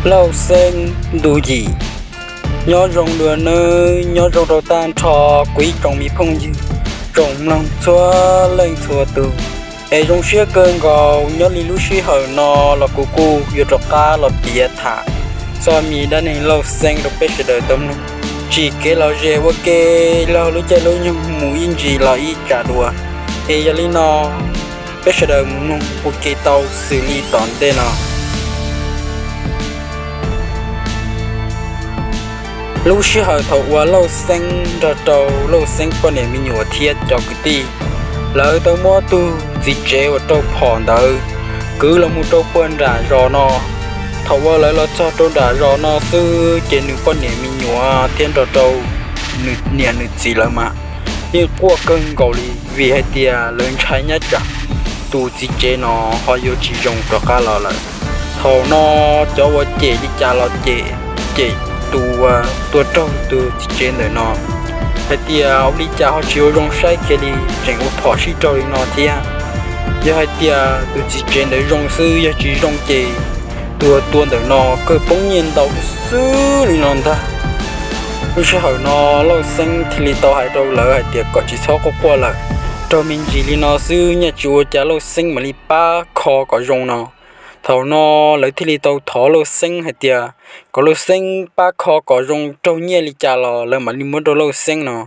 Lauj Xeeb ntu yim. Nyob zoo dua nawb, nyob zoo rau tag nrho kuv ib tsoom me phooj ywg, tsoom mloog txhua leej txhua tus. Es zoo siab kawg nkaus nyob li lub sij hawm no los kuv kuj yuav rov qab los piav tham txoj me dab neeg Lauj Xeeb rau peb sawv daws tau mloog, tsim kev lom zem ua ke laug lub caij lub nyoog mus ib ntsis los ib tsam dua. Es yog li no, peb sawv daws mus mloog ua ke tau xws li tom ntej no. Lub sij hawm thaum uas Lauj Xeeb nrog rau Lauj Xeeb poj niam me nyuam thiab cov kwv tij, lawv tau muab tug txiv tsev uas raug phom ntawd kwv los mus rau puag nram zos no. Thaum uas lawv los txog rau nram zos no xwb ces nws poj niam me nyuam thiab nrog rau nws niam nws txiv lawv mas yeej quaj kawg nkaus li, vim hais tias lawv ntshai nyab tsam tus txiv tsev no ho yuav tsis zoo rov qab los lawm. Thaum no cov uas cem li cas los cem, cem tus uas tua raug tus txiv tsev ntawm no hais tias ua li cas ho tsis ua zoo saib kiag li, tseem ua phom sib raug li no thiab. Yog hais tias tus txiv tsev ntawd zoo xwb, yog tsis zoo ces tus uas tua ntawm no kawg poob nyiaj ntau xwb li no ntag. Lub sij hawm no Lauj Xeeb thiaj li tau hais rau lawv hais tias kom tsis txhob quaj quaj lawm, raug me ntsis li no xwb, nyob tsis ua cas Lauj Xeeb mam li pab kho kom zoo no. Thaum no lawv thiaj li tau thov Lauj Xeeb hais tias kom Lauj Xeeb pab kho kom zoo, raug nyiaj li cas los lawv mam li muab rau Lauj Xeeb no.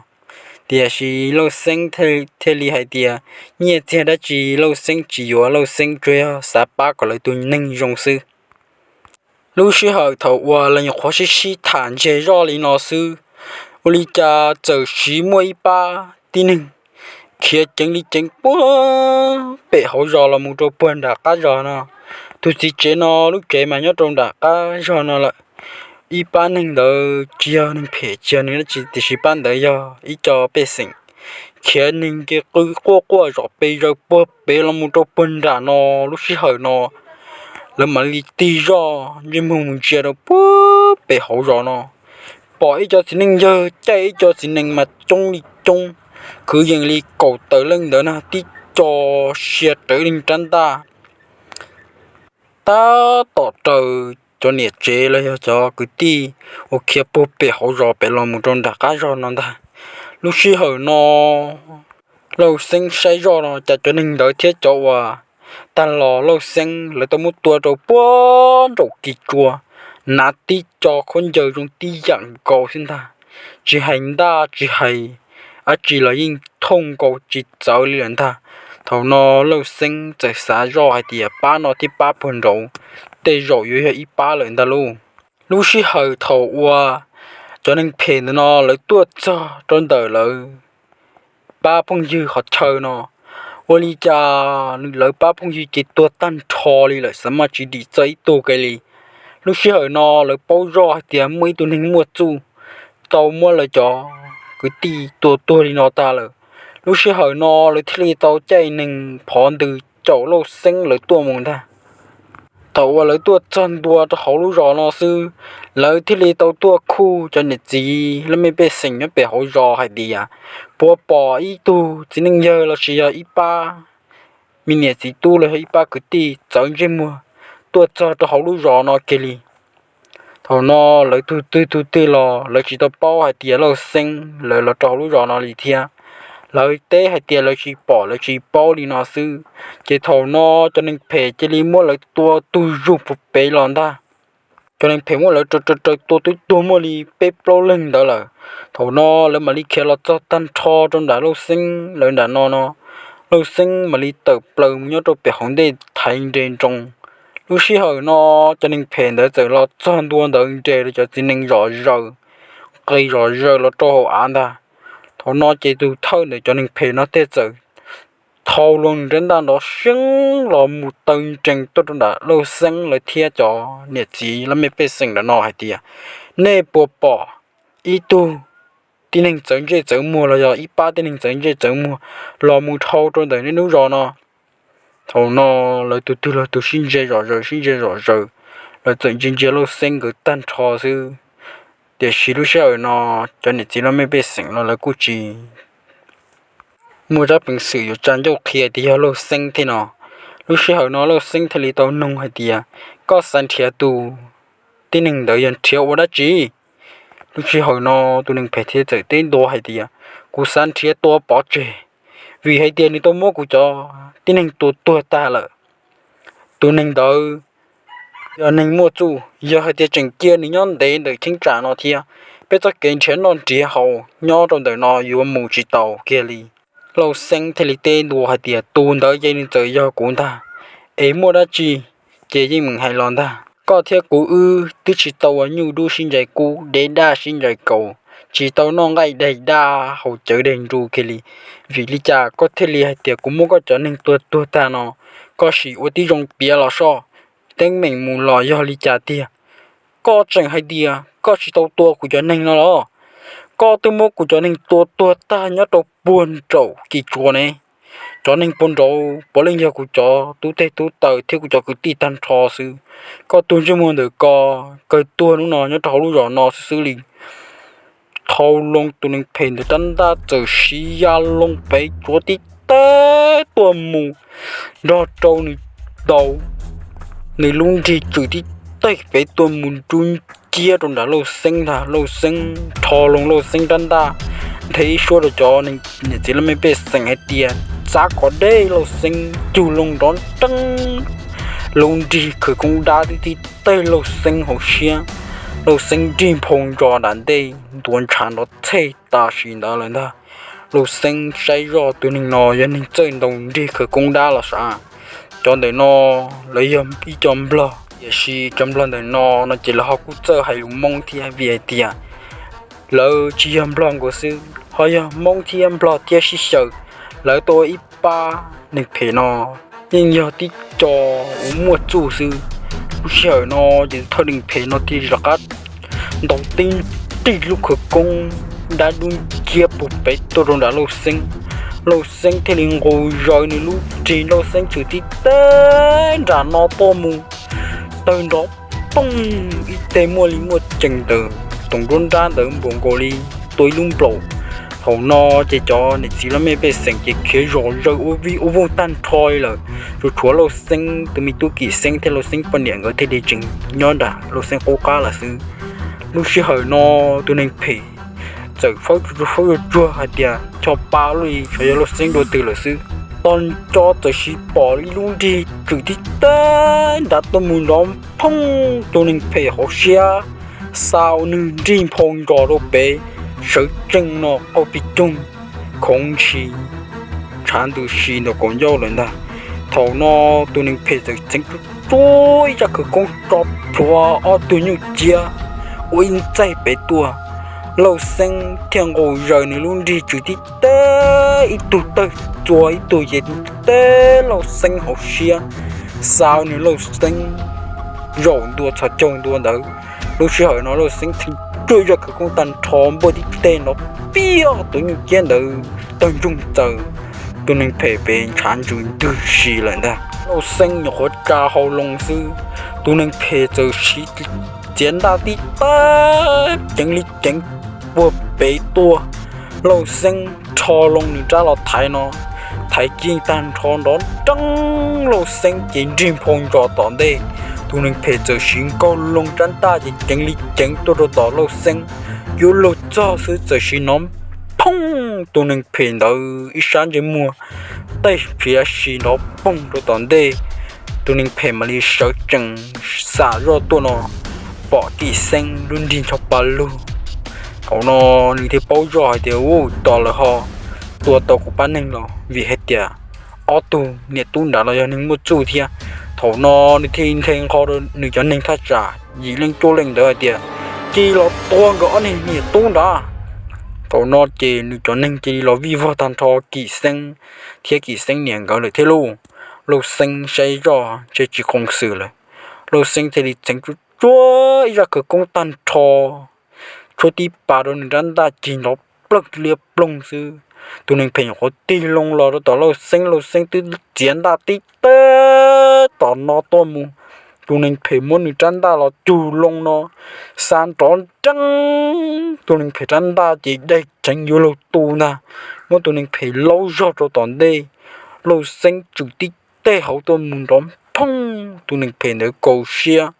Tiam sis Lauj Xeeb thiaj li hais tias nyiaj txiag dab tsi Lauj Xeeb tsis yuav, Lauj Xeeb tsuas yog xav pab kom lawv tus neeg zoo xwb. Lub sij hawm thaum uas lawv nyuam qhuav sib sib tham ntseg zoj li no xwb, ua li cas txawm sis muaj ib pab tib neeg khiav ceev li ceev puag pem hauv zos los mus rau puag nram qab zos no. Tus txiv tsev no lub tsev mas nyob rau nram qab zog no lawm. Ib pab neeg ntawd tsis yog neeg phem, tsis yog neeg dab tsi, tiam sis pab ntawd yog ib co pej xeem khiav neeg nce qw quaj quaj zom pes zaws puag pem los mus rau puag nram no. Lub sij hawm no lawv mam li tig zoj ntsej muag mus ntsia rau puag pem hauv zos no, pom ib co txiv neej yawg caij ib co txiv nees mas coob li coob, kwv yees li kaum tawm leej ntawd na, tib co sia rawv leeg rab ntaj tab tom raws cov niam tsev los yog cov kwv tij uas khiav puag pem hauv zos pem los mus rau nram qab zog no ntag. Lub sij hawm no Lauj Xeeb saib zoj no cas cov neeg ntawd thiab cov uas tag los Lauj Xeeb lawv tau muab tua rau puag nraum kis tsua, hnav tib co khaub ncaws zoo tib yam nkaus xwb ntag. Tsis hais ntaj tsis hais dab tsi los yeej thooj nkaus tsis txawv li lawm ntag. Thaum no Lauj Xeeb txawm xav zoj hais tias pab no thiab pab puag nraud tej zaum yuav yog ib pab lawm ntag lauj. Lub sij hawm thaum uas cov neeg phem ntawm no lawv tuaj txog rau ntawm lawv pab phooj ywg qhov chaw no, ua li cas lawv pab phooj ywg ces tuag tag nrho li lawm, xav maj tsis dim txog ib tug kiag li. Lub sij hawm no lawv paub zoj hais tias muaj ib tug neeg muaj txuj tau muab lawv cov kwv tij tua tuag li no tag lawm. Lub sij hawm no lawv thiaj li tau caij neeg phov ntws caum Lauj Xeeb lawv tuaj mus ntag. Thaum uas lawv tuaj txog ntua rau hauv lub zos no xwb, lawv thiaj li tau tuaj khuj cov niam txiv laj mej pej xeem nyob pem hauv zos hais tias puas pom ib tug txiv neej yawg los sis yog ib pab me niam txiv tub los yog ib pab kwv tij txawv ntsej muag tuaj txog rau hauv lub zos no kiag li. Thaum no lawv tug twg tug twg los lawv tsis tau paub hais tias Lauj Xeeb lawv los rau hauv lub zos no li thiab. Lawv teb hais tias lawv tsis pom lawv tsis paub li no xwb, ces thaum no cov neeg phem cia li muab lawv tua tug zug puag pem los ntag. Cov neeg phem muab lawv raws raws raws tua twb tuag muaj li peb plaub leeg ntawd lawm. Thaum no lawv mam li khiav los txog tag nrho rau nram Lauj Xeeb lawv nram no no, Lauj Xeeb mam li tawm plaws mus nyob rau pem hauv ntej thaiv nres nroos. Lub sij hawm no cov neeg phem ntawd txawm los txog ntua ntawd nres rau cov txiv nees zom zaws, nqis zom zaws los rau hauv av ntag. Thaum no ces tus thawj ntawm cov neeg phem no thiaj txawm thau luag nws rab ntaj nrov seeb los mus taw nrees tuaj rau nram Lauj Xeeb lawv thiab cov niam txiv laj mej pej xeem ntawm no hais tias, nej puas pom ib tug tib neeg txawv ntsej txawv muag los yog ib pab tib neeg txawv ntsej txawv muag los mus dhau rau ntawm nej lub zos no? Thaum no lawv tus twg los tus sib ntsia zom zaws sib ntsia zom zaws, lawv txawm ntsia ntsia Lauj Xeeb nkawd tag nrho xwb. Tiam sis lub sij hawm no cov niam txiv laj mej pej xeem los lawv kuj tsis muaj zaj peev xwm yuav tsa ncauj qhia tias yog Lauj Xeeb thiab no. Lub sij hawm no Lauj Xeeb thiaj li tau noog hais tias, koj xav nrhiav tus tib neeg ntawd yog nrhiav ua dab tsi? Lub sij hawm no tus neeg phem thiaj txawm teb ntua hais tias, kuv xav nrhiav tua pov tseg, vim hais tias nws tau muab kuv cov tib neeg tua tuag tag lawm. Tus neeg ntawd yog neeg muaj txuj, yog hais tias tseem cia nws nyob ntev ntawm cheeb tsam no thiab, peb txoj kev nrhiav noj nrhiav haus nyob rau ntawm no yuav mus tsis tau kiag li. Lauj Xeeb thiaj li teb ntua hais tias, tus ntawd ces nws txawm yog kuv ntag, es muaj dab tsi ces yeej meem hais los ntag. Koj thiab kuv wb twb tsis tau ua nyuj dub sib ntsais kub, dev daj sib ntsais kaus, tsis tau noj nqaij daig daj haus cawv daig nru kiag li. Vim li cas koj thiaj li hais tias kuv muab koj cov neeg tua tuag tag no, koj sim ua tib zoo piav los soj, teeb meem mus los yog li cas tiag? Koj tseem hais tias koj tsis tau tua kuv cov neeg no los? Koj twb muab kuv cov neeg tua tuag tag nyob rau puag nraum kis tsuas ne. Cov neeg puag nraud puav leej yog kuv cov tub teg tub taws thiab kuv cov kwv tij tag nrho xwb. Koj tus ntsej muag ntawm koj kawg tuag hnub no nyob rau hauv lub zos no xwb xwb li. Dhau loo tus neeg phem ntawd rab ntaj txawm siv ya loo pem tsuav tib teg tuaj mus nrog rau nws tau, nws lub nrig tswm tib teg pem tuaj mus nrub nciab rau nram Lauj Xeeb ntag. Lauj Xeeb rho loo Lauj Xeeb rab ntaj, nthe ib suab rau cov niam txiv laj mej pej xeem hais tias txav kom deb Lauj Xeeb cug loo nrov nreeb, lub nrig khawv koob dab tib teg Lauj Xeeb hauv siab. Lauj Xeeb nrig nphau ntsos nram ntej ntuav ntshav nrov txhej tam sim ntawd lawm ntag. Lauj Xeeb saib zoj tus neeg no yog neeg txawj ntaus nrig khawv koob dab los sav. Cov ntawm no lawv yog ib co nplog, tiam sis cov nplog ntawm no no ces lawv ho kuj txawj hais lus Hmoob thiab vim hais tias lawv tsis yog nplog nkaus xwb, ho yog Hmoob thiab nplog thiab sib xyaw. Lawv tuaj ua ib pab neeg phem no yeej yog tib co uas muaj txuj xwb. Lub sij hawm no ces thawj neeg phem no thiaj li rov qab ntaus tib nrig lub khawv koob dab dub nciab puag pem tuaj rau nram Lauj Xeeb. Lauj Xeeb thiaj li nqus zaws nws lub nrig, Lauj Xeeb tswm tib teg nram no tuaj mus, tawg nrov poog ib teg muaj li muaj ceem ntawm tus nruab nrab ntawd npaum nkaus li tua ib lub nplaum. Thaum no ces cov niam txiv laj mej pej xeem ces khiav zom zaws ua vij ua voog tag nrho li lawm, tsuas tshuav Lauj Xeeb tus me tub Kim Xeeb thiab Lauj Xeeb poj niam nkawd thiaj li tseem nyob nram Lauj Xeeb qub qab lawm xwb. Lub sij hawm no tus neeg phem txawm faub tsuag tsuag hais tias, choj pa lub li xyov yog Lauj Xeeb dua twg lawm xwb. Tog nco txawm sis pom ib lub nrig tswm tib teg nrad tuaj mus nrov phooj tus neeg phem hauv siab, xa ua nws nrig nphau ntsos rau pem, sawv tsees no qaug pis coog, khoov ntshis, ntshav ntws si ntawm kaum ncauj lawm ntag. Thaum no tus neeg phem txawm txeev tsuag tsuag ib zaj khawv koob tso plhuav ob tug nyuj ciab ua ib ntxaig pem tuaj. Lauj Xeeb thiaj nqus zaws nws lub nrig tswm tib teg, ib tug tawg txua ib tug ces tib teg Lauj Xeeb hauv siab, xa nws Lauj Xeeb zaum ntua txhos caug ntua ntawd. Lub sij hawm no Lauj Xeeb txeev tsuag zaj khawv koob tag nrho npuaj tib teg nrov piaj tus nyuj ciab ntawd tawg ntsoog txaws, tus neeg phem pem ntshav ntsws ntws si lawm ntag. Lauj Xeeb nyuam qhuav tsa hau loo xwb, tus neeg phem txawm siv txiav ntaj tib teg ceev li ceev puag pem tuaj. Lauj Xeeb rho loo nws rab los thaiv no, thaiv ci tag nrho nrov nreeb, Lauj Xeeb ces nrig nphau ntsos tom ntej. Tus neeg phem txawm siv nkaug loo rab ntaj ces ceev li ceev tuaj rau tom Lauj Xeeb, yuav luag txog xwb txawm sis nrov phooj, tus neeg phem ntawd ib sab ntsej muag tej phiav si nrov poog rau tom ntej. Tus neeg phem mam li sawv tsees xam zoj tuaj no pom Kim Xeeb lub nrig ncho pa lug. Thaum no nws thiaj paub zoj hais tias, u, tos lawm ho, tua tau kuv pab neeg los, vim hais tias ob tug niam tub nrad los yog neeg muaj txuj thiab. Thaum no nws thiaj nthe nqho rau nws cov neeg thaj tsam yim leej cuaj leej ntawd hais tias, cia los tua nkawd ob niag niam tub nrad. Thaum no ces nws cov neeg cia li los vij vog tag nrho Kim Xeeb thiab Kim Xeeb niam nkawd lawm thiab lauj. Lauj Xeeb saib zoj ntshe tsis qoos xwm lawm, Lauj Xeeb thiaj li txeev tsuag tsuag ib zaj khawv koob tag nrho, tshuab tib pas rau nws rab ntaj cig nrov plawg liab ploog xwb. Tus neeg phem nyuam qhuav tig loo los rau tom Lauj Xeeb, Lauj Xeeb twb txiav ntaj tib teg tom no tuaj mus. Tus neeg phem muab nws rab ntaj los cug loo no, xa nrov nreeb, tus neeg phem rab ntaj ces daig rheev yuav luag tu ntag. Muab tus neeg phem laub zog rau tom ntej, Lauj Xeeb tswm tib teg hauv tuaj mus nrov phooj, tus neeg phem ntawd kaus siab,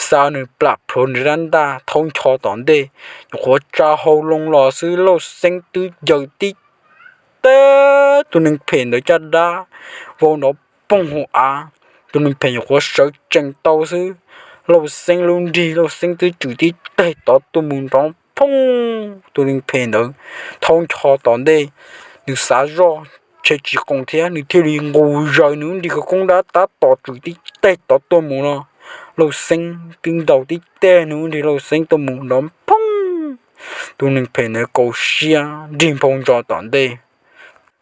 xa nws plam plhuav nws rab ntaj thaub ncho tom ntej, nyuam qhuav tsa hau loo los xwb Lauj Xeeb twb ncaws tib teg tus neeg phem ntawd caj dab vau nrov poog hauv av. Tus neeg phem nyuam qhuav sawv tsees tau xwb, Lauj Xeeb lub nrig Lauj Xeeb twb tswm tib teg tod tuaj mus nrov phooj. Tus neeg phem ntawd thaub ncho tom ntej, nws xav zoj tshe tsis qoos thiab nws thiaj li nqus zaws nws lub nrig khawv koob dab tab tom tswm tib teg tod tuaj mus no, Lauj Xeeb twb ntaus tib teg nws lub nrig Lauj Xeeb tuaj mus nrov phooj. Tus neeg phem ntawd kaus siab nrig nphau ntsos tom ntej,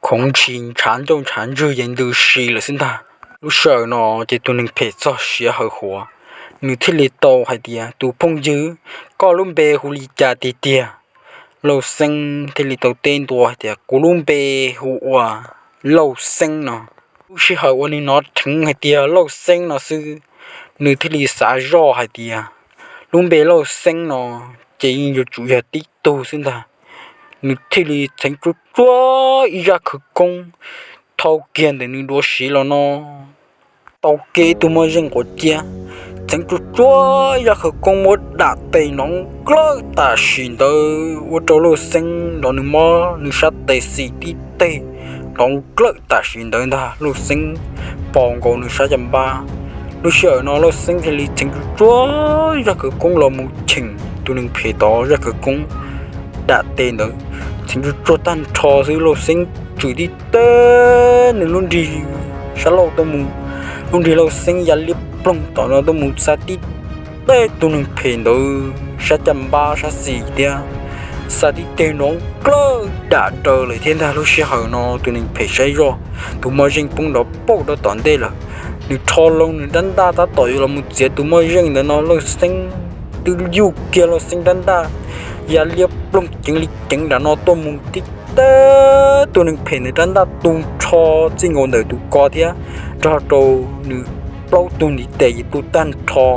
khoov ntshis ntshav ncauj ntshav ntswg ces ntws si lawm xwb ntag. Lub sij hawm no ces tus neeg phem txog siav hawv huav, nws thiaj li tau hais tias, tus phooj ywg, koj lub npe hu li cas tiag tiag? Lauj Xeeb thiaj li tau teb ntua hais tias, kuv lub npe hu ua Lauj Xeeb no. Lub sij hawm uas nws hnov dheev hais tias Lauj Xeeb no xwb, nws thiaj li xav zoj hais tias, lub npe Lauj Xeeb no ces yeej yuav tsum yog tib tug xwb ntag. Nws thiaj li txheev tsuag tsuag ib zaj khawv koob thau kiag ntawm nws duav siv los no, tau kiag ib tug moj zeej quav ciab, txheev tsuag tsuag ib zaj khawv koob muab dam tes nrov nklawj tam sim ntawd ua rau Lauj Xeeb nrov nws mob nws sab tes xis tib teg nrov nklawj tam sim ntawd ntag. Lauj Xeeb pos nkaus nws sab caj npab. Lub sij hawm no Lauj Xeeb thiaj li txheev tsuag tsuag zaj khawv koob los mus cheem tus neeg phem tod zaj khawv koob dam tes ntawd, txheev tsuag tsuag tag nrho xwb Lauj Xeeb tswm tib teg nws lub nrig sab laug tuaj mus, lub nrig Lauj Xeeb ya liab ploog tom no tuaj mus xa tib teg tus neeg phem ntawd sab caj npab sab xis thiab xa tib teg nrov nklawj dam daws lawm thiab ntag. Lub sij hawm no tus neeg phem saib zoj, tus moj zeej poob nrov pauj rau tom ntej lawm, nws rho loo nws rab ntaj tab tom yuav los mus txiav tus moj zeej ntawd no Lauj Xeeb twb yuj kiag Lauj Xeeb rab ntaj ya liab ploog ceev li ceev nram no tuaj mus tib teg tus neeg phem ntawd rab ntaj tu nrho txij nkaus ntawm tus ko thiab nrog rau nws plaub tug ntiv tes ces tu tag nrho.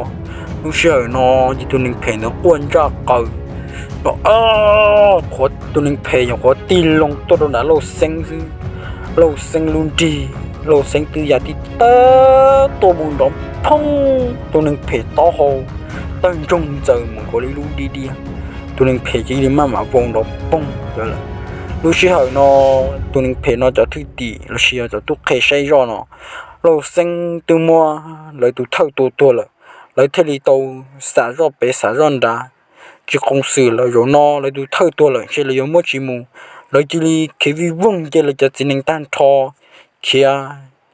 Lub sij hawm no ces tus neeg phem ntawd quaj ntsaj qaws, qhuav tus neeg phem nyuam qhuav tig loo tuaj rau nram Lauj Xeeb xwb, Lauj Xeeb lub nrig, Lauj Xeeb twb ya tib teg tuaj mus nrov phooj, tus neeg phem taub hau tawg ntsoog ntxaws mus nkaus li lub dib diab. Tus neeg phem ces li maj mam vau nrov poog ntawd lawm. Lub sij hawm no tus neeg phem no cov thwj tim los sis yog cov tub qhe saib zoj no, Lauj Xeeb twb muab lawv tus thawj tua tuag lawm, lawv thiaj li tau xam zoj pem xam zoj nrad. Tsis qoos xwm lawm, zaum no lawv tus thawj tuag lawm ntshe lawv yuav muab tsis mus, lawv cia li khiav vij voog nce lawv cov txiv nees tag nrho, khiav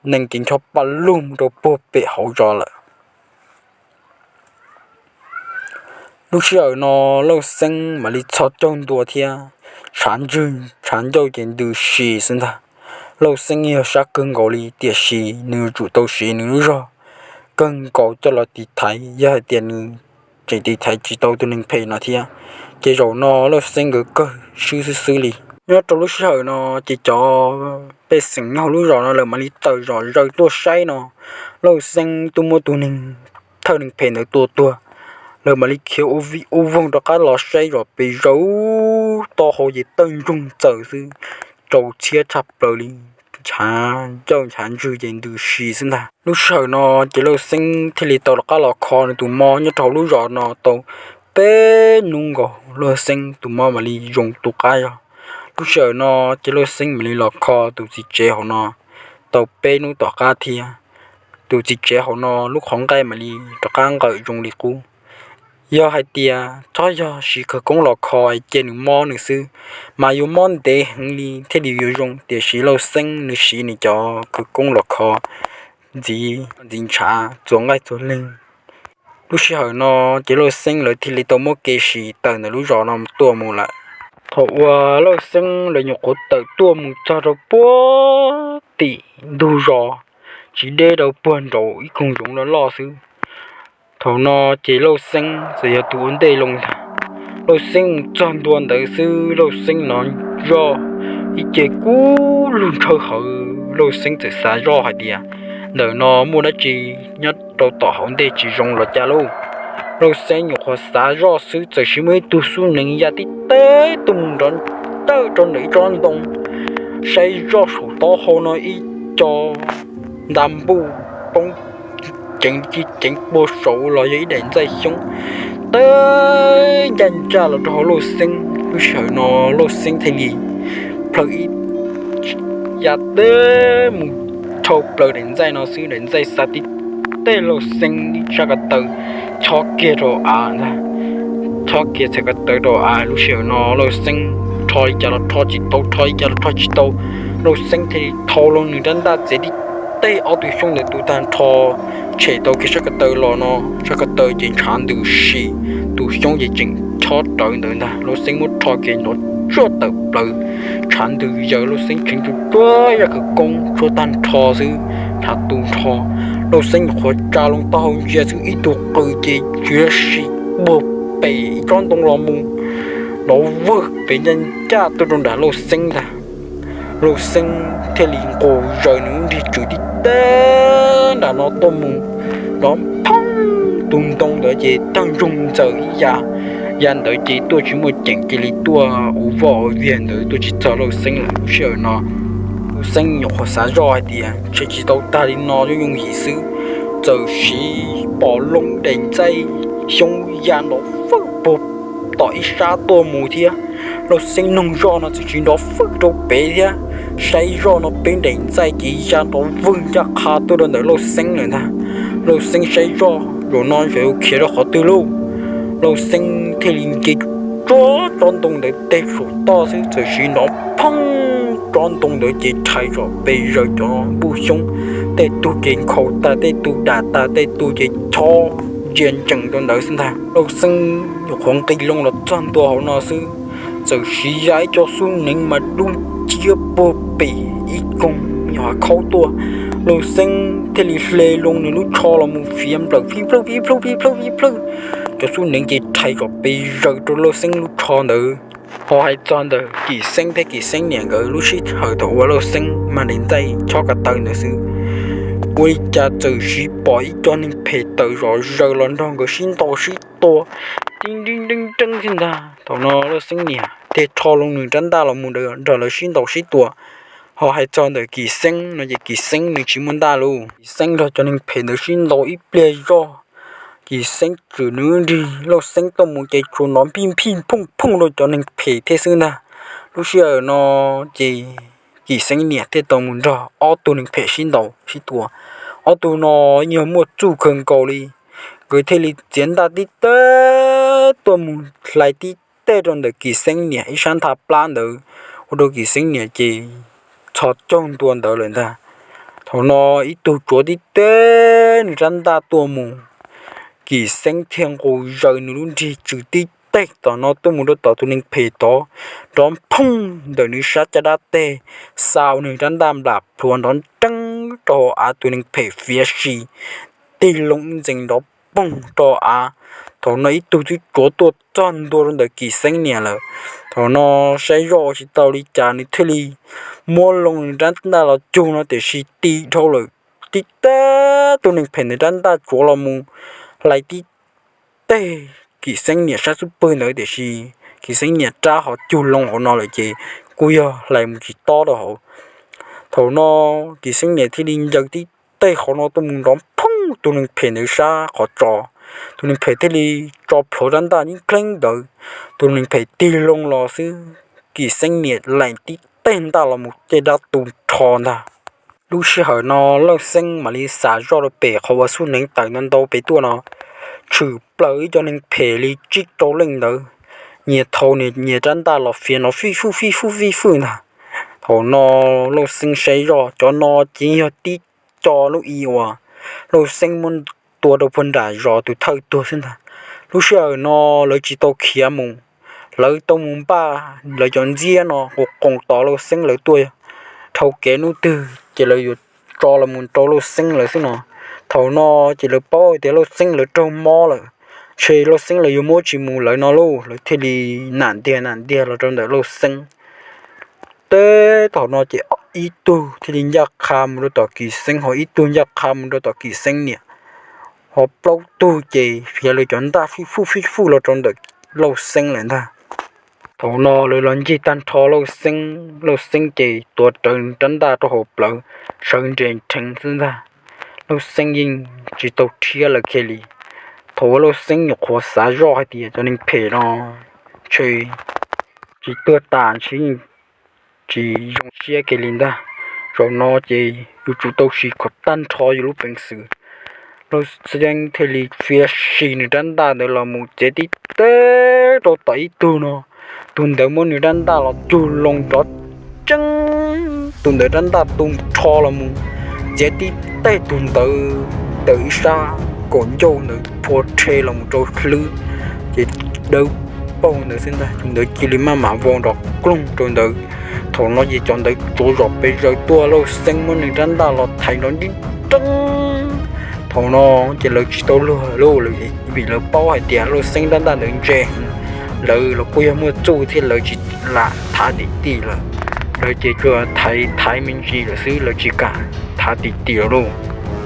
nees ces ncho pa lug mus rau puag pem hauv zos lawm. Lub sij hawm no Lauj Xeeb mam li txhos caug ntua thiab, tshav ntswg tshav ncauj ces ntws si xwb ntag. Lauj Xeeb yog sab kawg nkaus li tiam sis nws yuav tsum tau siv nws lub zog kawg nkaus coj los tiv thaiv, yog hais tias nws tseem tiv thaiv tsis tau tus neeg phem no thiab, ces zaum no Lauj Xeeb nkawd kawg swb xwb xwb li. Nyob rau lub sij hawm no ces cov pej xeem nyob hauv lub zos no lawv mam li tawm zom zaws tuaj saib no, Lauj Xeeb twb muab tus neeg thawj neeg phem ntawd tua tuag. Lawv mam li khiav ua vij ua voog rov qab los saib zom pes zaws, taub hau ces tawg ntsoog ntxaws xwb, rau txhiab tshaj plaws li, ntshav ncauj ntshav ntswg ces ntws si xwb ntag. Lub sij hawm no ces Lauj Xeeb thiaj li tau rov qab los kho nws tus mob nyob rau hauv lub zos no tau peb hnub nkaus, Lauj Xeeb tus mob mam li zoo tu qab zog. Lub sij hawm no ces Lauj Xeeb mam li los kho tus txiv tsev hauv no tau peb hnub tom qab thiab. Tus txiv tsev hauv no lub qhov nqaij mam li rov qab nqawm zoo li qub. Yog hais tias txhob yog siv khawv koob los kho cia nws mob nws xwb, mas yuav mob ntev heev li thiaj li yuav zoo, tiam sis Lauj Xeeb nws siv nws cov khawv koob los kho ntxiv ntxiv ntshav txhua nqaij txhua leeg. Lub sij hawm no ces Lauj Xeeb lawv thiaj li tau muab kev sim tawm ntawm lub zos no tuaj mus lawm. Thaum uas Lauj Xeeb lawv nyuam qhuav tawm tuaj mus txog rau puag tim ntug zos, tsis deb rau puag nraum ib koog zoov loj loj xwb. Thaum no ces Lauj Xeeb txawm yog tus ua ntej loo ntag. Lauj Xeeb mus txog ntua ntawd xwb Lauj Xeeb hnov zoj ib ce kub lug ntshaw hawv, Lauj Xeeb txawm xav zoj hais tias ntawm no muaj dab tsi nyob rau tom hauv ntej tsis zoo los cas lauj. Lauj Xeeb nyuam qhuav xav zoj xwb txawm sis muaj ib tug xub nees ya tib teg tuaj mus nrov ntawm rau ntawm ib tsob ntoo, saib zoj saum taub hau no ib co nta npuj poob ceev ceev puag saud los yog ib daim ntxaij xyoob tawb ncaj ncaj los rau hauv Lauj Xeeb. Lub sij hawm no Lauj Xeeb thiaj li plhaw ib ya teb mus rhau plaws daim ntxaij no xwb, daim ntxaij xa tib teg Lauj Xeeb sab ko taw chob kiag rau av ntag. Chob kiag txhais ko taw rau av. Lub sij hawm no Lauj Xeeb rho li cas los rho tsis tau, rho li cas los rho tsis tau. Lauj Xeeb thiaj li thau loo nws rab ntaj txiav tib teg ob tug xyoob ntawd tu tag nrho, tshem tau kiag sab ko taw los no, sab ko taw ces ntshav ntws si, tus xyoob ces tseem chob rawv ntawd ntag. Lauj Xeeb muab rho kiag nrov tsuaj tawm plaws, ntshav ntws yaws, Lauj Xeeb tseev tsuag tsuag zaj khawv koob tshuab tag nrho xwb, ntshav tu nrho. Lauj Xeeb nyuam qhuav tsa loo taub hau ntsia xwb ib tug qws ces tsuas yog si puag pem ib tsob ntoo los mus, nrov vwg pem ncaj ncaj tuaj rau nram Lauj Xeeb ntag. Lauj Xeeb thiaj li nqus zaws nws lub nrig tswm tib teg nram no tuaj mus, nrov phoob, tus ntoo ntawd ces tawg ntsoog ntxaws ib ya, ya ntawd ces tuaj tsis muaj ceem, cia li tuaj ua voj ua viag ntawd tuaj tsis txog Lauj Xeeb lawm. Lub sij hawm no Lauj Xeeb nyuam qhuav xav zoj hais tias ntshe tsis tau tag li no, yooj yooj yim xwb, txawm sis pom loo daim ntxaij xyoob ya nrov fwj puag tom ib sab tuaj mus thiab. Lauj Xeeb noog zoj no txawm sis nrov fwj rau pem thiab, saib zoj no peb daim ntxaij ces ya nrov vwg ncaj qha tuaj rau ntawm Lauj Xeeb lawm ntag. Lauj Xeeb saib zoj zaum no yuav khiav rau qhov twg lauj? Lauj Xeeb thiaj li nce tsuag tsob ntoo ntawd teg saum toj xwb, txawm sis nrov phoob, tsob ntoo ntawd ces rhais zom pes zaws cov npuj xyoob, tej tug ces nkhaus tas, tej tug dam tas, tej tug ces chob ntsia ntsees rau ntawd xwb ntag. Lauj Xeeb nyuam qhuav nqis loo los txog ntua hauv no xwb, txawm sis ya ib co xub neev mas dub nciab puag pem ib koog nyuam hav khaub tuaj. Lauj Xeeb thiaj li hle loo nws lub tsho los mus fiav nplawm fij plawj fij plawj fij plawj fij plawj, cov xub neev ces rhais zom pes zaws rau Lauj Xeeb lub tsho ntawd. Ho hais txog ntawm Kim Xeeb thiab Kim Xeeb niam nkawd lub sij hawm thaum uas Lauj Xeeb mag daim ntxaij chob ko taw ntawd xwb, ua li cas txawm sis pom ib co neeg phem tawm zom zaws los nrog nkawd sib ntaus sib tua tib nreeb nreeb nreeb thiab ntag. Thaum no Lauj Xeeb niam thiaj rho loo nws rab ntaj los mus nrog lawv sib ntaus sib tua. Ho hais txog ntawm Kim Xeeb no ces Kim Xeeb nws tsis muaj ntaj lauj. Kim Xeeb nrog cov neeg phem ntawd sib ntaus ib pliag zoj, Kim Xeeb tswm nws nrig Lauj Xeeb tuaj mus ces tsuas nrov nphij nphij phooj phooj rau cov neeg phem thiab xwb ntag. Lub sij hawm no ces Kim Xeeb niam thiaj tau mus nrog ob tug neeg phem sib ntaus sib tua. Ob tug no yog muaj txuj kawg nkaus li, nkawd thiaj li txiav ntaj tib teg tuaj mus hlais tib teg rau ntawm Kim Xeeb niam ib sab ntha plab ntawd, ua rau Kim Xeeb niam ces txhos caug ntua ntawd lawm ntag. Thaum no ib tug tsuav tib teg nws rab ntaj tuaj mus, Kim Xeeb thiaj nqus zaws nws lub nrig tswm tib teg tom no tuaj mus rau tom tus neeg phem tod, nrov phooj ntawm nws sab caj dab teg, xa ua nws rab ntaj nplam plhuav nrov nreeb rau hauv av, tus neeg phem fiav si tig loo ntxees nrov poog rau av. Thaum no ib tug twb tsuav tuaj txog ntua rau ntawm Kim Xeeb niam lawm. Thaum no saib zoj ua tsis tau li cas nws thiaj li muab loo nws rab ntaj los cug no tiam sis ti dhau lawm tib teg, tus neeg phem ntawd rab ntaj tsuav los mus hlais tib teg Kim Xeeb niam sab xub pwg ntawd tiam sis Kim Xeeb niam rab ho cug loo hauv no lawm ces kuj yog hlais mus tsis tob rau hauv. Thaum no Kim Xeeb niam thiaj li ncaws tib teg qhov no tuaj mus nrov phooj tus neeg phem ntawd sab qhov tso. Tus neeg phem thiaj li tso plhuav rab ntaj yeeb dleeb ntawd. Tus neeg phem tig loo los xwb, Kim Xeeb niam laim tib teg ntaj los mus caj dab tu nrho ntag. Lub sij hawm no Lauj Xeeb mam li xav zoj rau pem qhov uas xub neev tawm ntau ntau pem tuaj no, tshwm plaws ib co neeg phem li tsib rau leej ntawd, nyias thau nyias rab ntaj los fiav nrov fij fwj fij fwj fij fwj ntag. Thaum no Lauj Xeeb saib zoj cov no ces yog tib co lub i uas Lauj Xeeb muab tua rau puag nram zos tus thawj tuag xwb ntag. Lub sij hawm no lawv tsis tau khiav mus, lawv tau mus npaj lawv cov ntxiab no qus qoos tos Lauj Xeeb lawv tuaj, dhau kev hnub twg ces lawv yuav tso los mus rau Lauj Xeeb lawv xwb no. Thaum no ces lawv paub tias Lauj Xeeb lawv raug mob lawm, ntshe Lauj Xeeb lawv yuav muab tsis mus lawv no lauj, lawv thiaj li nam ntiag nam ntiag los rau ntawm Lauj Xeeb. Teb thaum no ces ib tug thiaj li ncaj qha mus rau tom Kim Xeeb, ho ib tug ncaj qha mus rau tom Kim Xeeb niam, ho plaub tug ces fiav lawv cov ntaj fij fwj fij fwj los rau ntawm Lauj Xeeb lawm ntag. Thaum no lawv los ncig tag nrho Lauj Xeeb, Lauj Xeeb ces tuav rawv rab ntaj rau hauv plawv, sawv nres nrheev xwb ntag. Lauj Xeeb yeej tsis tau rhiab lawv kiag li. Thaum uas Lauj Xeeb nyuam qhuav xav zoj hais tias cov neeg phem no ntshe tsis tuag tas ntshe tsis zoo siab kiag li ntag. Zaum no ces yuav tsum tau siv kom tag nrho yus lub peev xwm. Lauj Xeeb thiaj li fiav sim nws rab ntaj ntawd los mus txiav tib teg rau tom ib tug no. Tus ntawd muab nws rab ntaj los cug loo nrov tseeb, tus ntawd rab ntaj tu nrho los mus txiav tib teg tus ntawd tawm ib sab kaum ncauj ntawd phua rhe los mus rau hlwb, ces dawb paug ntawd xwb ntag. Tus ntawd cia li maj mam vau nrov kloog rau ntawd. Thaum no ces cov ntawd tsuav zom pes zaws tuaj, Lauj Xeeb muab nws rab ntaj los thaiv nrov nrib reeb. Thaum no ces lawv tsis tau luag lawm, vim lawv paub hais tias Lauj Xeeb rab ntaj ntawd ntse heev, lawv los kuj yog muaj txuj thiab, lawv tsis lam thav tim tim lawm. Lawv ces tsuas thaiv thaiv me ntsis lawm xwb, lawv tsis kam thav tim tim lawm lauj.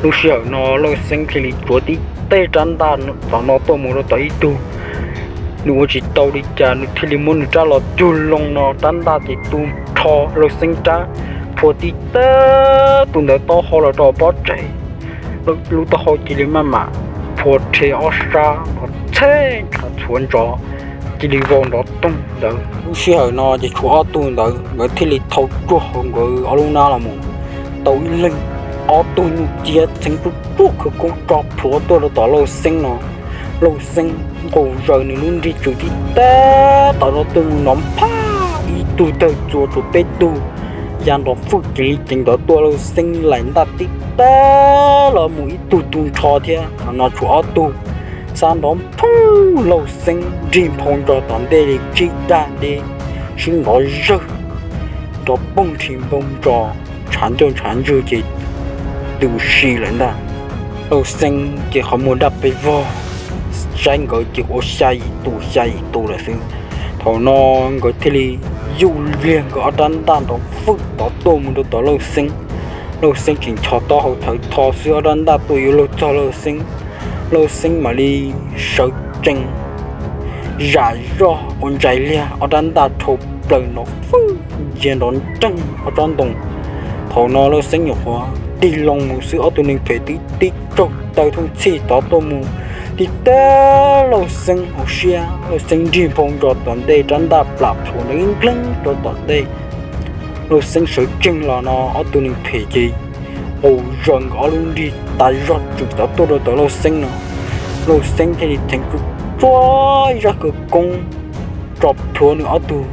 Lub sij hawm no Lauj Xeeb thiaj li tsuav tib teg rab ntaj tom no tuaj mus rau tom ib tug. Nws ua tsis tau li cas, nws thiaj li muab nws rab los cug loo no, rab ntaj ces tu nrho Lauj Xeeb rab, phua tib teg tus ntawd taub hau los rau pob tsev. Lub taub hau cia li maj mam phua rhe ob sab los txheb ntshav txhuav ntsos, cia li vau nrov toog ntawd. Lub sij hawm no ces tshuav ob tug ntawd, nkawd thiaj li thau tsuag hauv nkawd ob lub hnab los mus, tau ib leeg ob tug nyuj ciab txheev tsuj tsuaj khawv koob tso plhuav tuaj rau tom Lauj Xeeb no. Lauj Xeeb nqus zaws nws lub nrig tswm tib teg tom no tuaj mus nrov phaj, ib tug tawg txua tshuav peb tug ya nrov fwj ceev li ceev ntawd tuaj, Lauj Xeeb laim ntaj tib teg los mus ib tug tu nrho thiab, thaum no tshuav ob tug xab nrov phooj, Lauj Xeeb nrig nphau ntsos tom ntej li tsib dag deb, sib nqov zawg nrov poog nrhi npoo ntsos, ntshav ncauj ntshav ntswg ces tu si lawm ntag. Lauj Xeeb ces qhov muag daj pes vog, saib nkawd ces ua xya yim tus xya yim tus lawm xwb. Thaum no nkawd thiaj li yuj liag nkawd ob rab ntaj nrov fwj tod tuaj mus rau tom Lauj Xeeb. Lauj Xeeb tseem ncho taub hau thawv tho xwb, ob rab ntaj tuaj yuav luag txog Lauj Xeeb. Lauj Xeeb mam li sawv tsees zam zoj ua ntsais liag, ob rab ntaj rhau plaws nrov fwj ncia nrov nreeg ob tsob ntoo. Thaum no Lauj Xeeb nyuam qhuav tig loo mus xwb, ob tug neeg phem twb tib tsaug taw thooj txhij tod tuaj mus tib teg Lauj Xeeb hauv siab. Lauj Xeeb nrig nphau ntsos tom ntej, rab ntaj plam plhuav nrov npleeg rau tom ntej. Lauj Xeeb sawv tsees los no ob tug neeg phem ces nqus zaws nkawd ob lub nrig tas zog tswm tod tuaj rau tom Lauj Xeeb no. Lauj Xeeb thiaj li txheev tsuj tsuag ib zaj khawv koob tso plhuav nws ob tug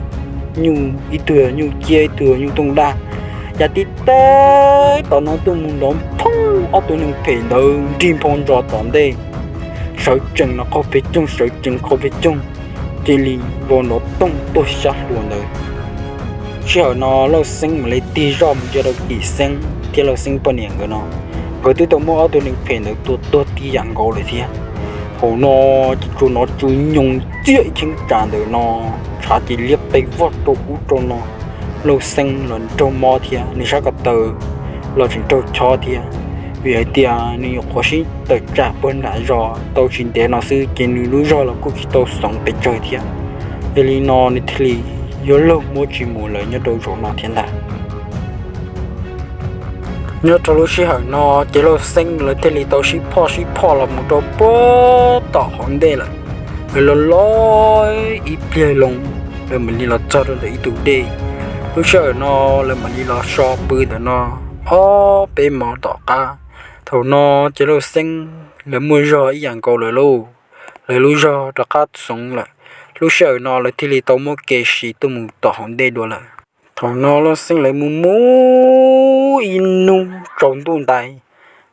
nyuj, ib tug nyuj ciab ib tug nyuj tooj daj, ya tib teg tom no tuaj mus nrov phooj, ob tug neeg phem ntawd nrig nphau ntsos tom ntej, sawv tsees no qaug pes coog, sawv tsees qaug pes coog, cia li vau nrov toog tuag xyab hluas ntawd. Sij hawm no Lauj Xeeb mam li tig zoj mus ntsia rau Kim Xeeb thiab Lauj Xeeb poj niam nkawd no, nkawd twb tau muab ob tug neeg phem ntawd tua tuag tib yam nkaus lawm thiab. Thaum no ces tsuas hnov tsw nyoos txiaj ib cheeb tsam ntawm no, ntshav ces liab pes vog rau ub rau no. Lauj Xeeb los raug mob thiab, nws sab ko taw los tseem raug chob thiab, vim hais tias nws nyuam qhuav sib tawm tsam puag nram zos tau tsis ntev no xwb, ces nws lub zog los kuj tsis tau xoov pes tsawg thiab. Yog li no nws thiaj li yuav luag muab tsis mus lawm nyob rau zaum no thiab ntag. Nyob rau lub sij hawm no ces Lauj Xeeb lawv thiaj li tau sib phoj sib phoj los mus rau puag tom hauv ntej lawm. Lawv los los ib pliag loo, lawv mam li los txog rau ntawm ib tug dej. Lub sij hawm no lawv mam li los so pw ntawm no ob peb hmo tom qab. Thaum no ces Lauj Xeeb lawv muaj zog ib yam nkaus lawm lauj, lawv lub zog rov qab xoov lawm. Lub sij hawm no lawv thiaj li tau muab kev siv tuaj mus tom hauv ntej dua lawm. Thaum no Lauj Xeeb lawv mus mus ib hnub tsaus ntuj ntais,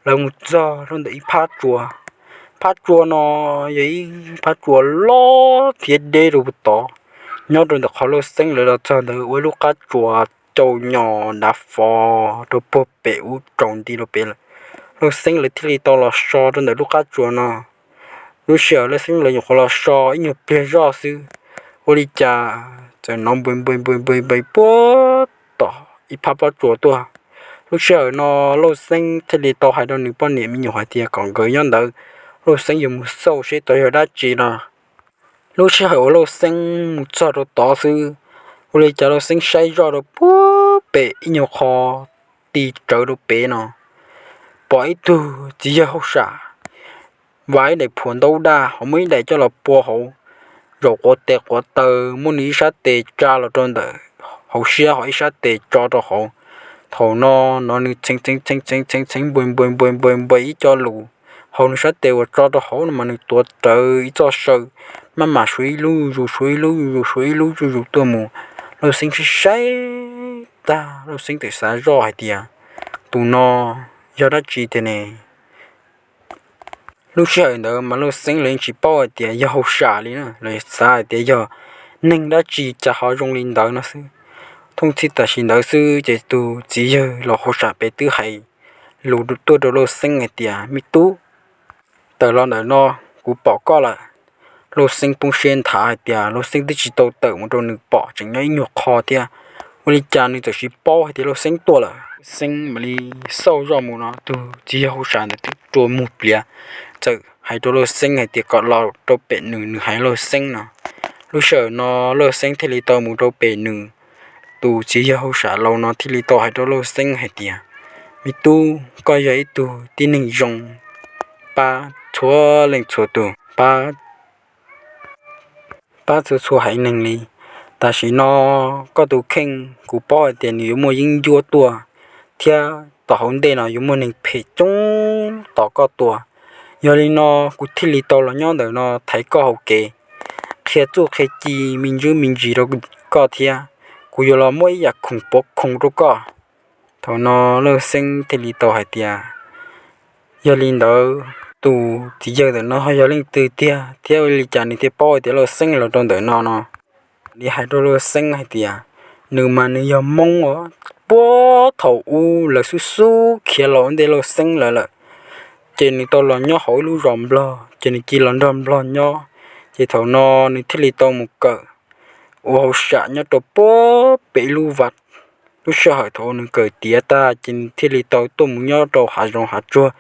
lawv mus txog rau ntawm ib phab tsua. Phab tsua no yog ib phab tsua loj thiab deb rau puag tod. Nyob rau ntawm qhov Lauj Xeeb lawv los txog ntawd ua ib lub qab tsua cau nyos dav fo rau puag pem ub tsaus nti rau pem lawm. Lauj Xeeb lawv thiaj li tau los so rau ntawm lub qab tsua no. Lub sij hawm Lauj Xeeb lawv nyuam qhuav los so ib nyuag pliag zoj xwb, ua li cas txawm hnov npais npais npais npais npais puag tom ib phab pob tsuas tuaj. Lub sij hawm no Lauj Xeeb thiaj li tau hais rau nws poj niam me nyuam hais tias kom nkawd nyob ntawd, Lauj Xeeb yuav mus xauj seb tod yog dab tsi no. Lub sij hawm uas Lauj Xeeb mus txog rau tod xwb, ua li cas Lauj Xeeb saib zoj rau puag pem ib nyuag qho ti tsawv rau pem no, pom ib tug txiv yawg hauj sam, vas ib daim phuam ntaub daj, ho muab ib daim coj los pua hauv, zaum quav tes quav taw, muab nws ib sab tes tsa los rau ntawm hauv siab, ho ib sab tes tso rau hauv. Thaum no, no nws txheev txheev txheev txheev txheev txheev npua npua npua npua npua ib co lus hauv nws sab tes uas tso rau hauv no mas nws tuav rawv ib txoj saw, maj mam suav ib lub zuj zus, suav ib lub zuj zus, suav ib lub zuj zus tuaj mus. Lauj Xeeb saib saib tag, Lauj Xeeb txawm xav zoj hais tias, tus no yog dab tsi tiag ne? Lub sij hawm ntawd mas Lauj Xeeb los yeej tsis paub hais tias yog hauj sam li na, los xav hais tias yog neeg dab tsi cas ho zoo li ntawd no xwb. Thooj txhij tam sim ntawd xwb ces tus txiv yawg laus hauj sam pem twb hais lus tuaj rau Lauj Xeeb hais tias, me tub, tawm los ntawm no, kuv pom koj lawm. Lauj Xeeb poob siab nthav hais tias Lauj Xeeb twb tsis tau tawm mus rau nws pom, tseem nyob ib nyuag qho thiab. Ua li cas nws txawm sis paub hais tias Lauj Xeeb tuaj lawm. Lauj Xeeb mam li xauj zoj mus no tus txiv yawg hauj sam ntawd twb rua muag pliav, txawm hais rau Lauj Xeeb hais tias kom los rau pem nws, nws hais Lauj Xeeb no. Lub sij hawm no Lauj Xeeb thiaj li tau mus rau pem nws. Tus txiv yawg hauj sam laus no thiaj li tau hais rau Lauj Xeeb hais tias, me tub, koj yog ib tug tib neeg zoo, pab txhua leej txhua tus, pab pab txhua txhua haiv neeg li. Tam sim no koj tus kheej kuv paub hais tias nws yuav muaj yeeb ncuab tuaj, thiab tom hauv ntej no yuav muaj neeg phem coob tos koj tua. Yog li no kuv thiaj li tau los nyob ntawm no thaiv koj hauv kev, qhia txuj qhia ci me ntsuj me ntsis rau koj thiab. Kuv yuav los muab ib yam khoom pov khoom rau koj. Thaum no Lauj Xeeb thiaj li tau hais tias, yog li ntawd tus txiv yawg ntawm no ho yog leej twg tiag thiab ua li cas nws thiaj paub hais tias Lauj Xeeb los rau ntawm no no? Li hais rau Lauj Xeeb hais tias, nws mas nws yog Hmoob os, puag thaum ub lawv xub xub khiav los ua ntej Lauj Xeeb lawm lawm, ces nws tau los nyob hauv ib lub zos Nplog, ces nws cia los nrog Nplog nyob, ces thaum no nws thiaj li tau mus kawm ua hauj sam nyob rau puag pem ib lub vaj. Lub sij hawm thaum nws kawm tiav tag ces nws thiaj li tau tuaj mus nyob rau hav zoov hav tsuag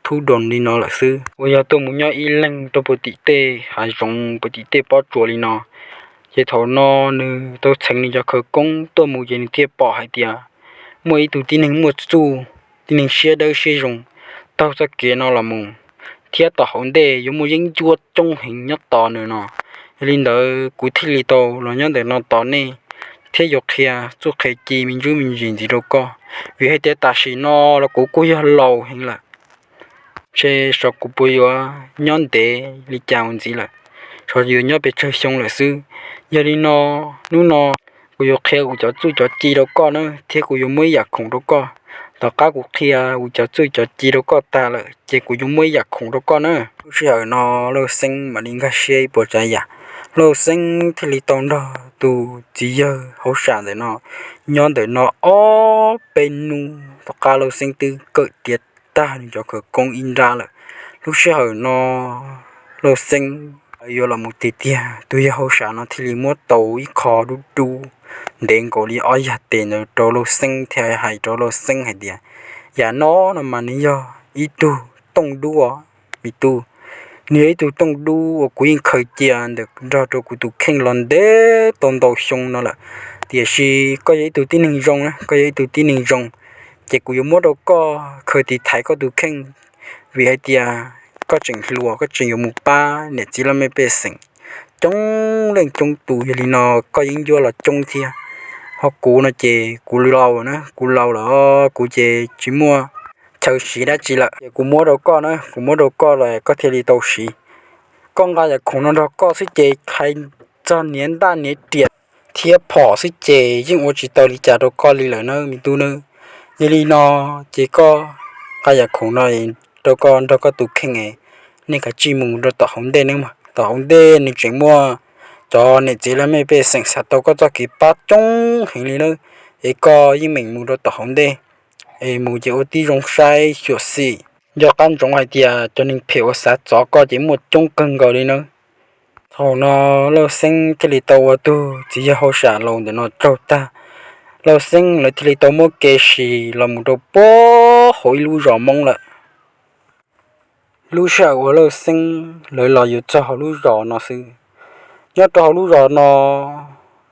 thub doos li no lawm xwb, uas yog tuaj mus nyob ib leeg rau puag tim tej hav zoov puag tim tej pob tsuas li no. Ces thaum no nws tau txheev nws cov khawv koob tuaj mus ces nws thiaj pom hais tias muaj ib tug tib neeg muaj txuj, tib neeg siab dawb siab zoo taug txoj kev no los mus, thiab tom hauv ntej yuav muaj yeeb ncuab coob heev nyob tos nws no. Yog li ntawd kuv thiaj li tau los nyob ntawm no tos nej, thiab yuav qhia txuj qhia ci me ntsuj me ntsis ntxiv rau koj, vim hais tias tam sim no los kuv kuj yog laus heev lawm, ntshe xyov kuv puas yuav nyob ntev li cas mus ntxiv lawm, xyov yuav nyob pes tsawg xyoo lawm xwb. Yog li no, hnub no kuv yuav qhia kuv cov txuj cov ci rau koj na, thiab kuv yuav muab ib yam khoom rau koj. Tom qab kuv qhia kuv cov txuj cov ci rau koj tag lawm ces kuv yuav muab ib yam khoom rau koj na. Lub sij hawm no Lauj Xeeb mam li nkag siab ib puas tsav yam. Lauj Xeeb thiaj li tau nrog tus txiv yawg hauj sam ntawm no nyob ntawm no ob peb hnub. Tom qab Lauj Xeeb twb kawm tiav tag nws cov khawv koob ib nrab lawm. Lub sij hawm no Lauj Xeeb yuav los mus tiag tiag, tus yawg hauj sam no thiaj li muab tau ib qho dub dub ntev nkaus li ob yag tes ntawd rau Lauj Xeeb thiab hais rau Lauj Xeeb hais tias, yam no no mas nws yog ib tug tooj dub, me tub. Nws yog ib tug tooj dub uas kuv yeej khaws cia ntawm nrog rau kuv tus kheej los ntev tau ntau xyoo no lawm. Tiam sis koj yog ib tug tib neeg zoo, koj yog ib tug tib neeg zoo, ces kuv yuav muab rau koj khaws tiv thaiv koj tus kheej, vim hais tias koj tseem hluas, koj tseem yuav mus pab niam txiv laj mej pej xeem coob leej coob tus. Yog li no koj yeeb ncuab los coob thiab. Ho kuv no ces kuv laus na, kuv laus lawm, kuv ces tsis muaj chaw siv dab tsi lawm, ces kuv muab rau koj na, kuv muab rau koj los koj thiaj li tau siv. Koj nqa yam khoom no nrog koj xwb ces hais txog niam ntaj niam riam thiab phom xwb ces yeej ua tsis tau li cas rau koj li lawm na me tub nawb. Yog li no ces koj nqa yam khoom no rau koj nrog koj tus kheej, nej kav tsij mus rau tom hauv ntej nawb, tom hauv ntej nws tseem muaj cov niam txiv laj mej pej xeem xav tau koj txoj kev pab coob heev li nawb. Es koj yeej meem mus rau tom hauv ntej, es mus ces ua tib zoo saib xyuam xim, nco qab ntsoov hais tias cov neeg phem uas xav txov koj ces muaj coob kawg nkaus li nawb. Thaum no Lauj Xeeb thiaj li tau ua tus txiv yawg hauj sam laus ntawm no tsaug tag. Lauj Xeeb lawv thiaj li tau muab kev sim los mus rau puag hauv ib lub zos Hmoob lawm. Lub sij hawm uas Lauj Xeeb lawv los yuav txog hauv lub zos no xwb, nyob rau hauv lub zos no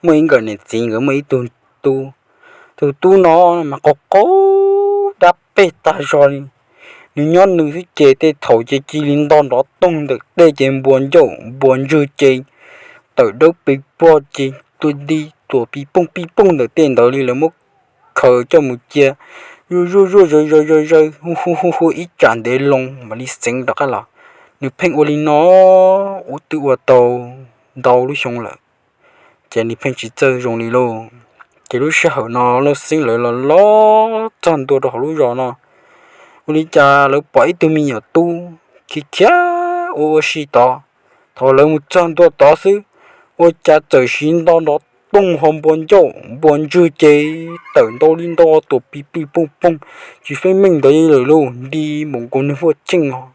muaj ib nkawm niam txiv nkawd muaj ib tug tub. Tus tub no mas qaug qaug dab peg tag zog li, Nws nyob nws xwb ces tej thaum ces cia li nto nrov toog ntawm tej ces npuas ncauj npuas ntswg ces tawm dawb pes pog ces tua di tuam pis pooj pij pooj ntawm tej ntawd li lawv muab khaws coj mus cia zuj zuj zuj zawg zawg zawg zawg hu hu hu hu ib tsam ntev loo mam li xeev rov qab los. Nws pheej ua li no ua twb ua tau ntau lub xyoo lawm, ces nws pheej tsis txawj zoo li lauj. Ces lub sij hawm no Lauj Xeeb lawv los los txog ntua rau hauv lub zos no, ua li cas lawv pom ib tug me nyuam tub khiav khiav ua ua si tod. Thaum lawv mus txog ntua tod xwb, ua cas txawm siv nto nrov toog ho npua ncauj npua ntswg ces tawm ntau li ntau tuam pis pij pooj pooj, tsis feeb meej ntawd lawm lauj, nti npaum nkaus neeg huaj cheej os,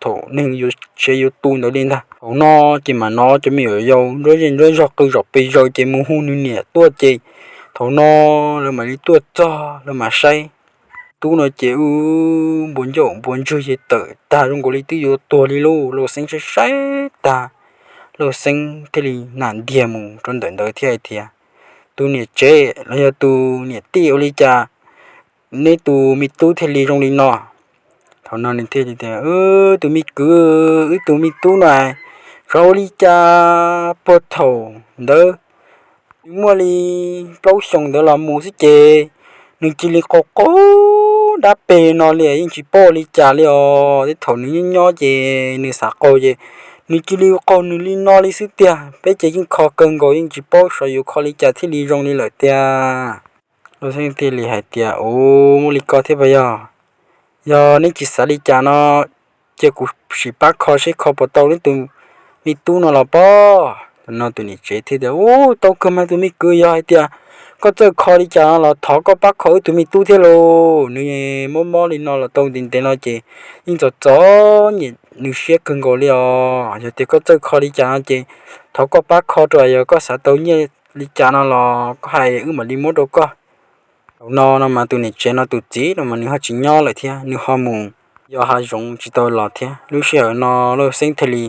thaum neeg yuav siav yuav tu ntawd li ntag. Thaum no ces mam nov cov me nyuam yaus nruab zej nruab zog qw zom pes zaws ces mus hu nws niam tuaj ces thaum no lawv mam li tuaj txog lawv mam saib tub no ces wb npua ncauj npua ntswg ces tawm tag zoo nkaus li twb yuav tuag li lauj. Lauj Xeeb saib saib tag, Lauj Xeeb thiaj li nam ntiag mus rau ntawm ntawd thiab hais tias, tus niam tsev los yog tus niam tij, ua li cas neb tus me tub thiaj li zoo li no? Thaum no nws thiaj li tias, tus me kwv, wb tus me tub no xyov ua li cas puag thaum ntawd nws muaj li plaub xyoos ntawd los mus xwb ces nws cia li qaug qaug dab peg no li yeej tsis paub ua li cas li os. Tej thaum nws nyob nyob ces nws xav qaug ces nws cia li qaug nws li no li xwb tiag. Peb ces yeej kho kawg nkaus yeej tsis paub xyov yuav kho li cas thiaj li zoo li lawm tiag. Lauj Xeeb thiaj li hais tias, ua, muaj li ko thiab puas yog? Yog neb tsis xav li cas no, cia kuv sim pab kho seb kho puas tau neb tus me tub no los pob. Thaum no tus niam tsev thiaj tias, ua, tau kawg mas tus me kwv, yog hais tias koj txawj kho li cas no los thov koj pab kho wb tus me tub thiab lauj. Nws mob mob li no los tau ntev ntev no ces yeej txom txom nyem nws siab kawg nkaus li os. Yog tias koj txawj kho li cas no ces thov koj pab kho rau, yog koj xav tau nyiaj li cas no los koj hais wb mam li muab rau koj. Thaum no no mas tus niam tsev no tus txiv no mas nws ho tsis nyob lawm thiab, nws ho mus yos hav zoov tsis tau los thiab. Lub sij hawm no Lauj Xeeb thiaj li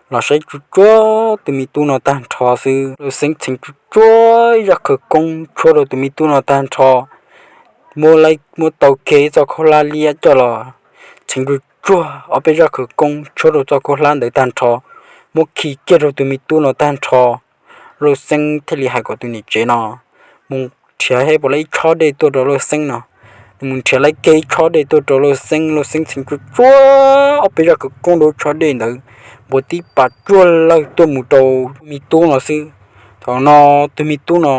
los saib tsuj tsuag tus me tub no tag nrho xwb. Lauj Xeeb txheev tsuj tsuag ib zaj khawv koob tshuab rau tus me tub no tag nrho, muab laib muab tau kiag ib txoj khaub hlab liab coj los, txheev tsuj tsuag ob peb zaj khawv koob tshuab rau txoj khaub hlab ntawd tag nrho, muab khi kiag rau tus me tub no tag nrho. Lauj Xeeb thiaj li hais kom tus niam tsev no mus nrhiav seb puas laib ib tshob dej tuaj rau Lauj Xeeb no. Nws mus nrhiav laib kiag ib tshob dej tuaj rau Lauj Xeeb, Lauj Xeeb txheev tsuj tsuag ob peb zaj khawv koob rau tshob dej ntawd, npuas tib pas tsuag lawg tuaj mus rau tus me tub no xwb. Thaum no tus me tub no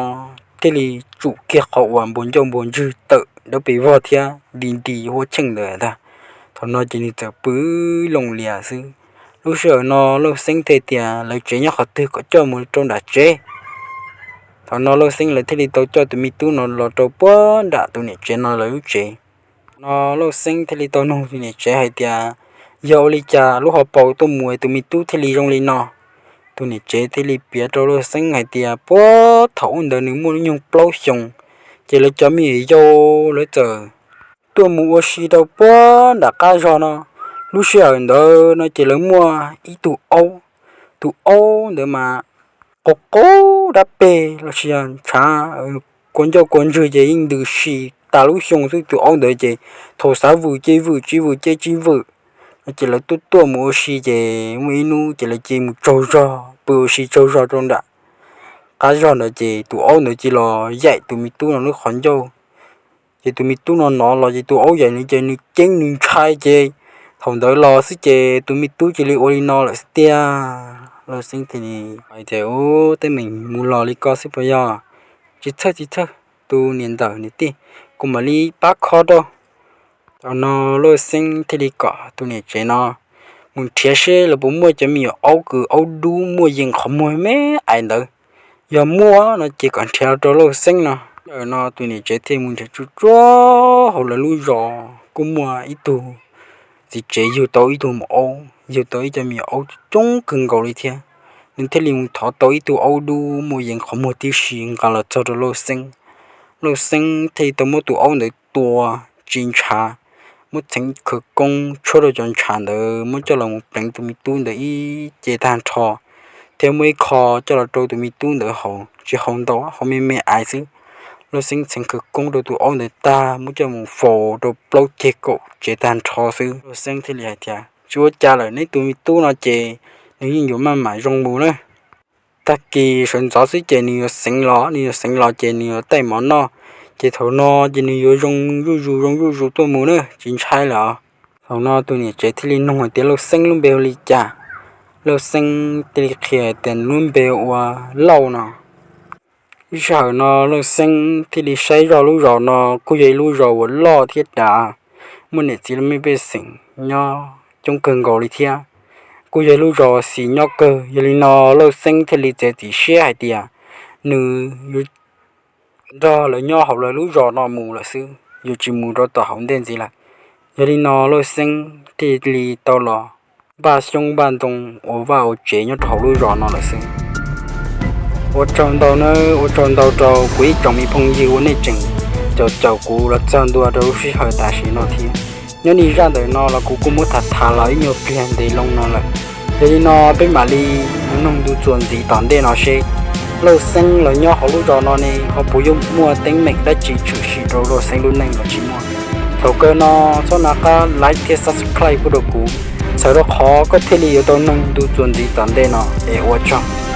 thiaj li tsum kiag qhov uas npuas ncauj npuas ntswg tawm dawb pes vog thiab nti nti huab cheej ntawd ntag. Thaum no ces nws txawm pw loo lias xwb. Lub sij hawm no Lauj Xeeb thiaj tias lawv tsev nyob qhov twg kom coj mus rau nram tsev. Thaum no Lauj Xeeb lawv thiaj li tau coj tus me tub no los rau puag nram tus niam tsev no lawv lub tsev. Thaum no Lauj Xeeb thiaj li tau nug tus niam tsev hais tias, yog ua li cas lub hauv paus tuaj mus es tus me tub thiaj li zoo li no? Tus niam tsev thiaj li piav rau Lauj Xeeb hais tias puag thaum ub ntawd nws muaj hnub nyoog plaub xyoos, ces lawv cov me nyuam yaus lawv txawm tuaj mus ua si rau puag nram qab zog no. Lub sij hawm ntawd no ces lawv muaj ib tug aub, tus aub ntawd mas qaug qaug dab peg los sis yog ntshav kua ncauj kua ntswg ces yeej ntws si tas lub xyoo xwb. Tus aub ntawd ces thaum xav vwm ces vwm, tsis vwm ces tsis vwm. No ces lawv tuaj tuaj mus ua si ces muaj ib hnub ces lawv cia li mus tsaug zog pw ua si tsaug zog rau nram qab zog ntawd ces tus aub ntawd cia li los yaim tus me tub no lub qhov ncauj. Ces tus me tub no hnov los ces tus aub yaim nws ces nws ceeb nws ntshai ces thaum ntawd los xwb ces tus me tub cia li ua li no lawm xwb tiag. Lauj Xeeb thiaj li hais tias, ub, teeb meem mus los li ko xwb puas yog? Tsis txhawj tsis txhawj, tus niam ntxawm niam tij, kuv mam li pab kho rau. Thaum no Lauj Xeeb thiaj li kom tus niam tsev no mus nrhiav seb lawv puas muaj cov me nyuam aub kws aub dub muaj yees qhov muag me ais ntawd. Yog muaj no ces kom nrhiav rau Lauj Xeeb no. Thaum no tus niam tsev thiaj mus nrhiav tsuj tsuag hauv lawv lub zos kuj muaj ib tug txiv tsev yug tau ib tug maum aub, yug tau ib co me nyuam aub coob kawg nkaus li thiab. Nws thiaj li mus thov tau ib tug aub dub muaj yees qhov muag tib si nqa los txog rau Lauj Xeeb. Lauj Xeeb thiaj li tau muab tus aub ntawd tua tsis ntshav, muab txheev khawv koob tshuab rau cov ntshav ntawd, muab coj los mus pleev tus me tub ntawd ib ce tag nrho, thiab muab ib qho coj los rau tus me tub ntawd haus, tsis haus ntau, haus me me ais xwb. Lauj Xeeb txheev khawv koob rau tus aub ntawd tag, muab coj mus faus rau plaub ceg kaum tsev tag nrho xwb. Lauj Xeeb thiaj li hais tias, Tsis ua cas lawm, neb tus me tub no ces nws yeej yuav maj mam zoo mus na. Tag kis sawv ntxov xwb ces nws yuav xeev los, nws yuav xeev los ces nws yuav taij mov noj, ces thaum no ces nws yuav zoo zuj zus zoo zuj zus tuaj mus na, tsis ntshai lawm. Thaum no tus niam tsev thiaj li nug hais tias, Lauj Xeeb lub npe hu li cas? Lauj Xeeb thiaj li qhia tias nws lub npe ua Lauj no. Lub sij hawm no Lauj Xeeb thiaj li saib zoj lub zos no kuj yog ib lub zos uas loj thiab dav, muaj niam txiv los mej pej xeem nyob coob kawg nkaus li thiab, kuj yog ib lub zos xis nyob kawg. Yog li no Lauj Xeeb thiaj li txiav txim siab hais tias nws yuav nrog lawv nyob hauv lawv lub zos no mus lawm xwb, yuav tsis mus rau tom hauv ntej ntxiv lawm. Yog li no Lauj Xeeb thiaj li tau los npaj xyoob npaj ntoo ua vaj ua tsev nyob rau hauv lub zos no lawm xwb. Ua tsaug ntau nawb, ua tsaug ntau rau kuv ib tsoom me phooj ywg uas nej tseem caum caum kuv los txog ntua rau lub sij hawm tam sim no thiab. Nyob li zaj ntawm no los kuv kuj muab tham tham los ib nyuag pliag ntev loo no lawm. Yog li no peb mam li mus noog ntu txuas ntxiv tom ntej no seb Lauj Xeeb los nyob hauv lub zos no ne ho puas yuav muaj teeb meem dab tsi tshwm sim rau Lauj Xeeb lub neej los tsis muaj. Thaum kawg no txhob nco qab like thiab subscribe pub rau kuv, txhawm rau qhov koj thiaj li yuav tau noog ntu txuas ntxiv tom ntej no es ua tsaug.